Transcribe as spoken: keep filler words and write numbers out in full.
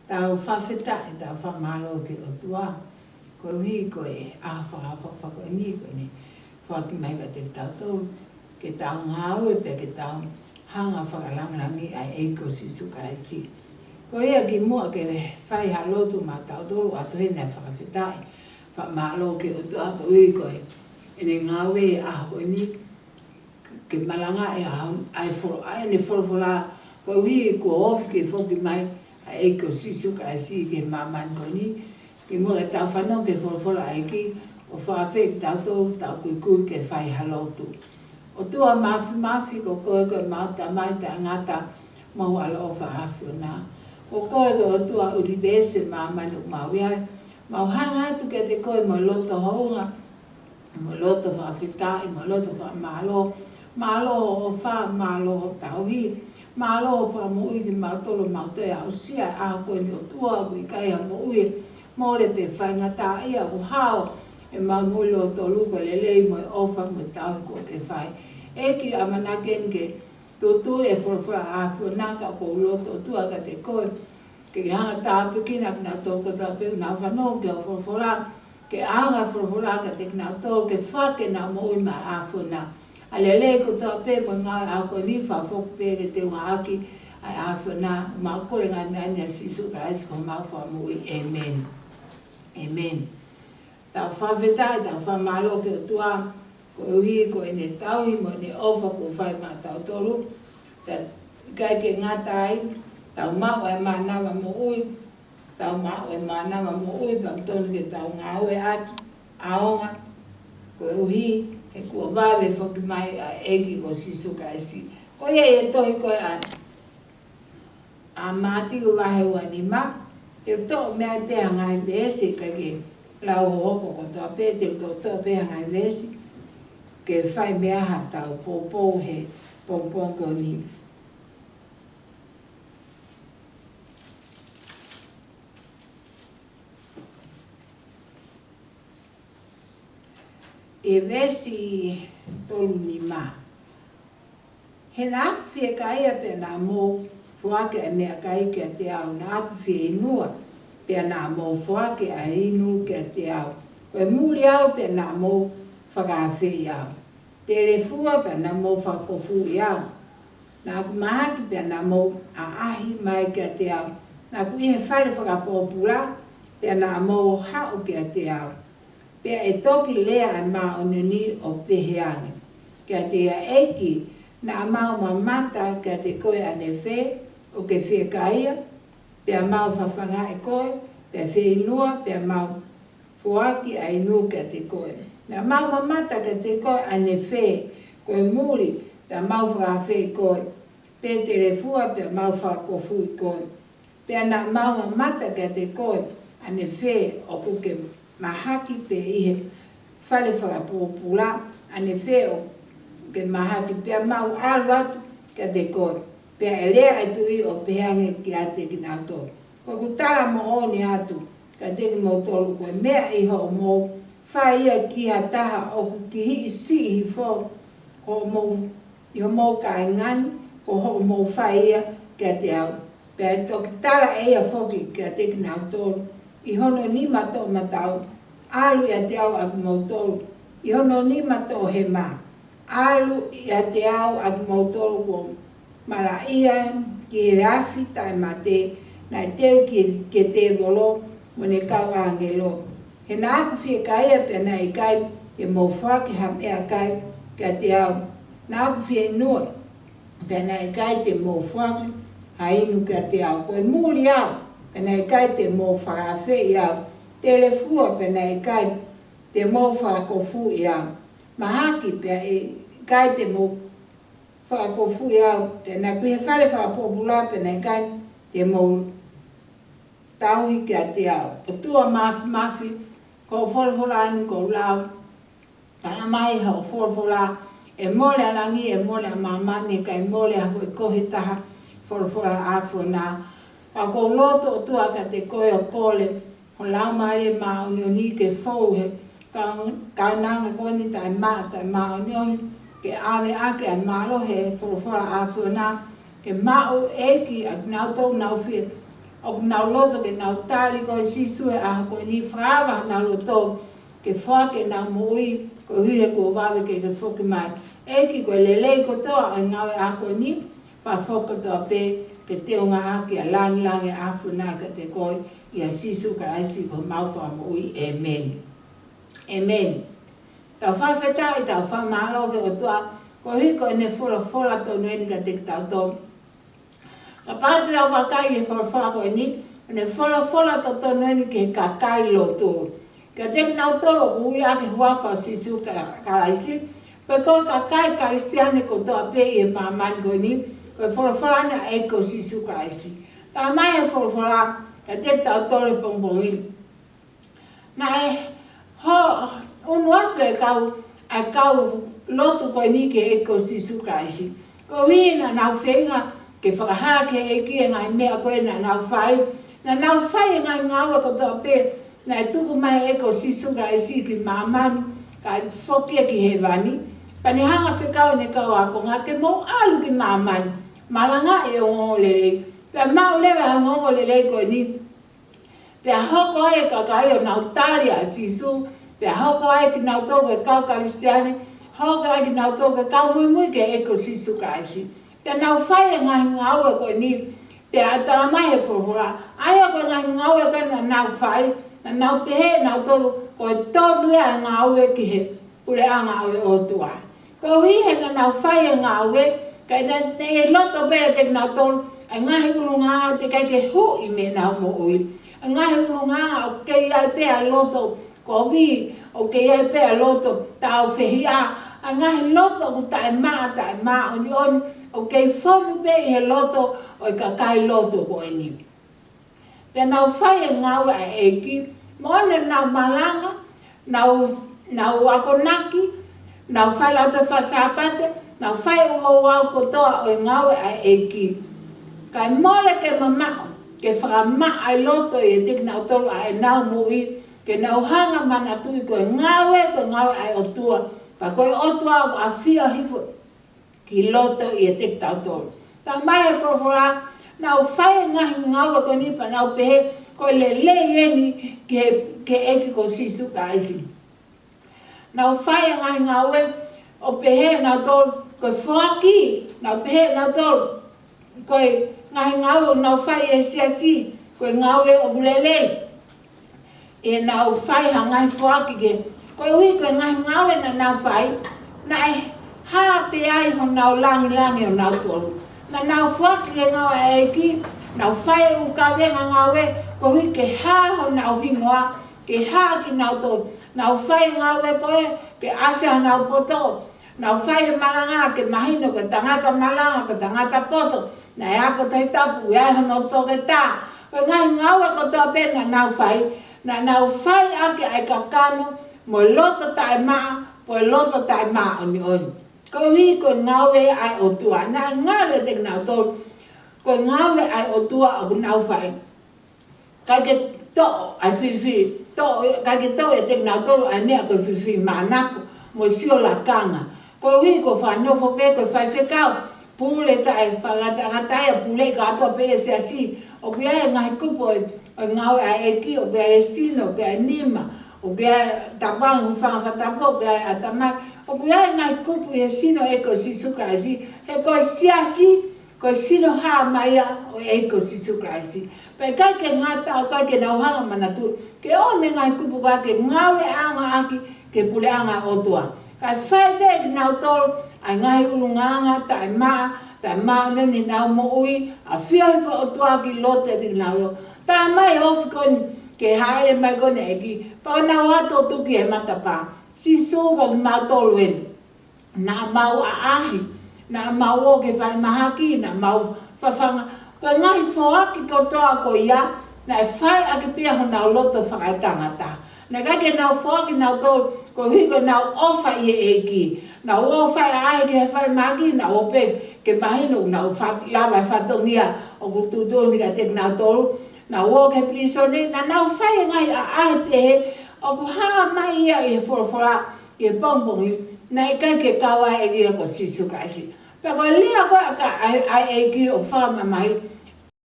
Tau fakafetaʻi, tau fakamālō ki he ʻOtua, koeʻuhi ko e ʻaho fakaʻofoʻofa ko eni kuo ne foaki mai kiate kitautolu, ke tau ngāue pea ke tau hanga ʻo fakalāngilangiʻi ʻa e ʻEiki ko Sīsū Kalaisi. Ko ia kimuʻa ke fai ha lotu maʻatautolu, ʻoatu heni ʻa e fakafetaʻi, fakamālō ki he ʻOtua koeʻuhi ko ʻene ngāue he ʻaho ko eni, ke malangaʻi ʻa e, ʻa e folo-, ʻa ʻene folofola, koeʻuhi kuo ofi ke foki mai ʻa e ʻEiki ko Sīsū Kalaisi ki he māmani ko eni. Kimuʻa ke tau fanongo ki he folofola ʻa e ʻEiki, ʻofa pē kiate kitautolu, tau kuikui ke fai ha lotu. ʻOtua Māfimafi, ko koe ko ʻemau Tamai taʻengata, mau ʻaloʻofa ʻa e ʻAfiona. Ko koe ko e ʻOtua ʻunivēsi, māmani ʻoku mau ʻi ai. Mau hanga atu kiate koe mo e loto hounga, mo e loto fakafetaʻi, mo e loto fakamālō. Mālō hoʻo ʻofa, mālō hoʻo tauhi, mālō hoʻo fakamoʻui kimautolu, mau toe aʻusia ʻa e ʻaho ko eni, ʻOtua, ʻoku ʻikai ha moʻui mole pe faingataʻaʻia, ʻoku hao ʻemau moʻui lōtolu ko e lelei mo e ʻofa mo e tauhi kuo ke fai. ʻEiki, ʻamanaki eni ke tuʻutuʻuni e folofola ʻa e ʻAfiona, ka ʻoku ou lotu, ʻOtua, kiate koe ke ke hanga ʻo tāpuekina kinautolu kotoa pē ʻoku nau fanongo ki hoʻo folofola, ke ʻaonga e folofola kiate kinautolu, ke foaki ʻenau moʻui maʻa e ʻAfiona. ʻA e lelei kotoa pē mo e ngāue he ʻaho ko eni, fakafoki pē ke teuʻaki ʻa e ʻAfiona. Mau kole e ngaahi meʻa ni ʻia Sīsū Kalaisi ko homau Fakamoʻui. ʻĒmeni. ʻĒmeni. Tau fakafetaʻi, tau fakamālō ki he ʻOtua, koeʻuhi ko ʻene tauhi mo ʻene ʻofa kuo fai maʻatautolu. Pea ʻikai ke ngata ai, tau maʻu e mānava moʻui, tau maʻu e mānava moʻui, pea ʻoku totonu ke tau ngāueʻaki, ʻaonga, koeʻuhi he kuo vave e foki mai ʻa e ʻEiki ko Sīsū Kalaisi. Ko ia ʻi he tohi ko ē ʻa ʻa Mātiu vahe ua nima, te u toʻo mei ai pē ha ngaahi veesi, ʻikai ke lau hohoko kotoa pē, te u toʻotoʻo pē ha ngaahi veesi, ke fai mei ai haʻatau poupou he pongipongi ko eni. ʻI he veesi tolu nima. He naʻa ku fiekaia pea naʻa mou foaki ʻa e meʻakai kiate au, naʻa ku fieinua pea naʻa mou foaki ʻa e inu kiate au, ko e muli au pea naʻa mou fakaafeʻi au, telefua pea naʻa mou fakakofuʻi au, naʻa ku mahaki pea naʻa mou ʻaʻahi mai kiate au, naʻa ku ʻi he fale fakapōpula pea naʻa mou haʻu kiate au. Pea ʻe toki lea ʻa e māʻoniʻoni ʻo pehē ange kiate ia, ʻEiki, naʻa mau mamata kiate koe ʻanefē ʻoku ke fiekaia, pea mau fafangaʻi koe, pea fieinua, pea mau foaki ʻa e inu kiate koe? Naʻa mau mamata kiate koe ʻanefē ko e muli, pea mau fakaafeʻi koe, pe telefua, pea mau fakakofuʻi koe? Pea naʻa mau mamata kiate koe ʻanefē ʻoku ke mahaki, pe ʻi he fale fakapōpula ʻanefē ʻoku ke mahaki, pea mau ʻalu atu kiate koe? Pea ʻe lea ʻa e tuʻi ʻo pehē ange kiate kinautolu, Ko ʻeku tala moʻoni atu kiate kimoutolu, ko e meʻa ʻi hoʻomou fai ia ki ha taha ʻoku kihiʻi siʻi hifo ko hoʻomou ʻi hoʻomou kāinga ni, ko hoʻomou fai ia kiate au. Pea ʻe toki tala ʻe ia foki kiate kinautolu ʻi hono nima toʻomataʻu, ʻAlu ʻiate au ʻa kimoutolu ʻi hono nima toʻohema, ʻAlu ʻiate au ʻa kimoutolu kuo malaʻia ki he afi taʻemate, naʻe teu ki, ki he tēvolo mo ʻene kau ʻāngelo. He naʻa ku fiekaia pea naʻe ʻikai te mou foaki ha meʻakai kiate au, naʻa ku fieinua pea naʻe ʻikai te mou foaki ha inu kiate au, ko e muli au pea naʻe ʻikai te mou fakaafeʻi au, telefua pea naʻe ʻikai te mou fakakofuʻi au, mahaki pea ʻikai te mou fakakofuʻi au, pea naʻa ku ʻi he fale fakapōpula pea naʻe ʻikai te mou tauhi kiate au. ʻOtua Māfimafi, ko hoʻo folofola eni kuo u lau, talamai hoʻo folofola ʻe mole ʻa langi, ʻe mole ʻa māmani, ʻikai mole ha foʻi kohi ʻe taha, folofola ʻa e ʻAfiona. Ka ʻoku ou lotu ʻOtua kiate koe ʻo kole ho Laumālie Māʻoniʻoni ke fou he kau-, kaunanga ko eni taʻemaʻa, taʻemāʻoniʻoni, ke ʻave ʻaki ʻa e mālohi ʻo e folofola ʻa e ʻAfiona, ke maʻu ʻEiki ʻa kinautolu ʻoku nau fie, ʻoku nau loto ke nau tali koe Sīsū he ʻaho ko eni, fakaava honau loto ke foaki ʻenau moʻui koeʻuhi he kuo vave ke ke foki mai. ʻEiki, ko e lelei kotoa ʻo e ngāue ʻaho ko eni, fakafoki kotoa pē ke teunga ʻaki ʻa e lāngilangi ʻa e ʻAfiona kiate koe, ʻia Sīsū Kalaisi ko homau Fakamoʻui. ʻĒmeni. ʻĒmeni. Tau fakafetaʻi, tau fakamālō ki he ʻOtua koeʻuhi ko ʻene folofola tonu eni kiate kitautolu. Kapau te tau vakai ki he folofola ko eni, ʻene folofola totonu eni ki he kakai lotu, kiate kinautolu ʻoku ui ʻaki e huafa ʻo Sīsū Ka-, Kalaisi, pe ko e kakai Kalisitiane kotoa pē ʻi he māmani ko eni, ko e folofola eni ʻa e ʻEiki ko Sīsū Kalaisi. Talamai ʻe he folofola kiate kitautolu he pongipongi ni, naʻe hō, ʻunu atu e kau, ʻa e kau lotu ko eni ki he ʻEiki ko Sīsū Kalaisi, koeʻuhi naʻa nau feinga ke fakahā ki he ʻEiki e ngaahi meʻa ko ē naʻa nau fai. Naʻa nau fai e ngaahi ngāue kotoa pē naʻe tuku mai ʻe he ʻEiki ko Sīsū Kalaisi ki māmani, kae foki ia ki hēvani. Pea ne hanga ʻo fekau ʻene kau ākonga ke mou ʻalu ki māmani, malangaʻi e ongoongolelei. Pea maʻu leva e ongoongolelei ko eni, pea hoko ai e kakai ʻo nau tali ʻa Sīsū, pea hoko ai kinautolu ko e kau Kalisitiane, hoko ai kinautolu ko e kau muimui ki he ʻEiki ko Sīsū Kalaisi. Pea nau fai e ngaahi ngāue ko eni, pea talamai ʻe he folofola, ʻa ia ko e ngaahi ngāue ko ē naʻa nau fai, naʻa nau pehē ʻe nautolu ko e tonu ia e ngāue ki he puleʻanga ʻo e ʻOtua. Koeʻuhi he naʻa nau fai e ngāue, ka naʻe, naʻe ʻi loto pē ʻiate kinautolu ʻa e ngaahi ʻulungaanga teʻeki ai ke huʻi mei heʻenau moʻui. ʻA e ngaahi ʻulungaanga ʻoku kei ʻi ai pē ʻa e loto kovi, ʻoku kei ʻi ai pē ʻa e loto tāufehiʻa, ʻa e ngaahi loto ʻoku taʻemaʻa, taʻemāʻoniʻoni, ʻoku kei fonu pē ʻi he loto ʻo e kakai lotu ko eni. Pea nau fai e ngāue ʻa e ʻEiki, mo ʻenau malanga, nau, nau akonaki, nau fai lautohi faka-Sāpate, nau fai e ouau kotoa ʻo e ngāue ʻa e ʻEiki. Kae mole ke mamaʻo, ke fakamaʻa e loto ʻiate kinautolu ʻa ʻenau moʻui, ke nau hanga ʻo manatuʻi ko e ngāue, ko e ngāue ʻa e ʻOtua, pea ko e ʻOtua ʻoku ʻafio hifo ki loto ʻiate kitautolu. Talamai ʻe he folofola, nau fai e ngaahi ngāue ko eni pea nau pehē, ko e lelei eni ki he, ki he ʻEiki ko Sīsū Kalaisi. Nau fai e ngaahi ngāue ʻo pehē ʻe nautolu ko e foaki, nau pehē ʻe nautolu ko e ngaahi ngāue ʻoku nau fai ʻi he siasi, ko e ngāue ʻoku lelei. ʻI heʻenau fai ha ngaahi foaki ke, koeʻuhi ko e ngaahi ngāue naʻa nau fai, naʻe hā pē ai honau lāngilangi ʻo nautolu. Naʻa nau foaki ki he ngāue ʻa e ʻEiki, nau fai e ʻū kavenga ngāue, koeʻuhi ke hā honau hingoa, ke hā kinautolu. Nau fai e ngāue ko ē ke ʻasi honau poto, nau fai e malanga ke mahino ko e tangata malanga, ko e tangata poto, naʻe ako Tohi Tapu, ʻi ai hono toketā. Ko e ngaahi ngāue kotoa pē naʻa nau fai, naʻa nau fai ʻaki ʻa e kakano mo e loto taʻemaʻa, mo e loto taʻemāʻoniʻoni. Koeʻuhi ko e ngāue ʻa e ʻOtua, naʻe ngali ʻiate kinautolu ko e ngāue ʻa e ʻOtua ʻoku nau fai. ʻIkai ke toʻo ʻa e filifili, toʻo, ʻikai ke toʻo ʻiate kinautolu ʻa e meʻa ko e filifili mānako mo e sio lakanga. Koeʻuhi ko e fakanofo pē ko e faifekau, pule taʻefakangatangata ia, pule kātoa pē ʻi he siasi. ʻOku ʻi ai e ngaahi kupu ʻo e, ʻo e ngāue ʻa e ʻEiki, ʻoku ʻi ai e sino, ʻoku ʻi ai e nima, ʻoku ʻi ai e tapuangi, hūfanga fakatapu, ʻoku ʻi ai e ʻatamai. ʻOku ʻi ai e ngaahi kupu ʻi he sino ʻo e ʻEiki ko Sīsū Kalaisi, he ko e siasi, ko e sino hā mai ia ʻo e ʻEiki ko Sīsū Kalaisi. Pea ʻikai ke ngata, ʻikai ke nau hanga ʻo manatuʻi, ke ʻomi e ngaahi kupu ko ia ke ngāueʻanga ʻaki ki he puleʻanga ʻo e ʻOtua. Kae fai pē ʻe kinautolu ʻa e ngaahi ʻulungaanga taʻemaʻa, taʻemāʻoniʻoni ʻi heʻenau moʻui, ʻafio hifo e ʻOtua ki loto ʻiate kinautolu. Talamai ʻe he ofi ko eni ke hāʻele mai ko eni e ʻEiki, pea nau ō atu ʻo tuki e matapā. Sīsū, ko kimautolu eni. Naʻa mau ʻaʻahi, naʻa mau ō ki he falemahaki, naʻa mau fafanga. Ko e ngaahi foaki kotoa ko ia, naʻe fai ʻaki pē ia honau loto fakaetangata. Naʻe ʻikai ke nau foaki nautolu koeʻuhi ko ʻenau ʻofa ʻi he ʻEiki. Nau ō ʻo fai ʻaʻahi ki he falemahaki, nau ō pē ke mahino, nau fa-, lava e fatongia ʻoku tuʻutuʻuni kiate kinautolu. Nau ō ki he pilīsone, naʻa nau fai e ngaahi ʻaʻahi pehē, ʻoku hā mai ia ʻi he folofola, ʻi he pongipongi, naʻe ʻikai ke kau ai e ʻEiki ko Sīsū Kalaisi. Pea ko e lea ko ē ʻa e, ʻa e, ʻa e ʻEiki ʻoku fakamamahiʻi,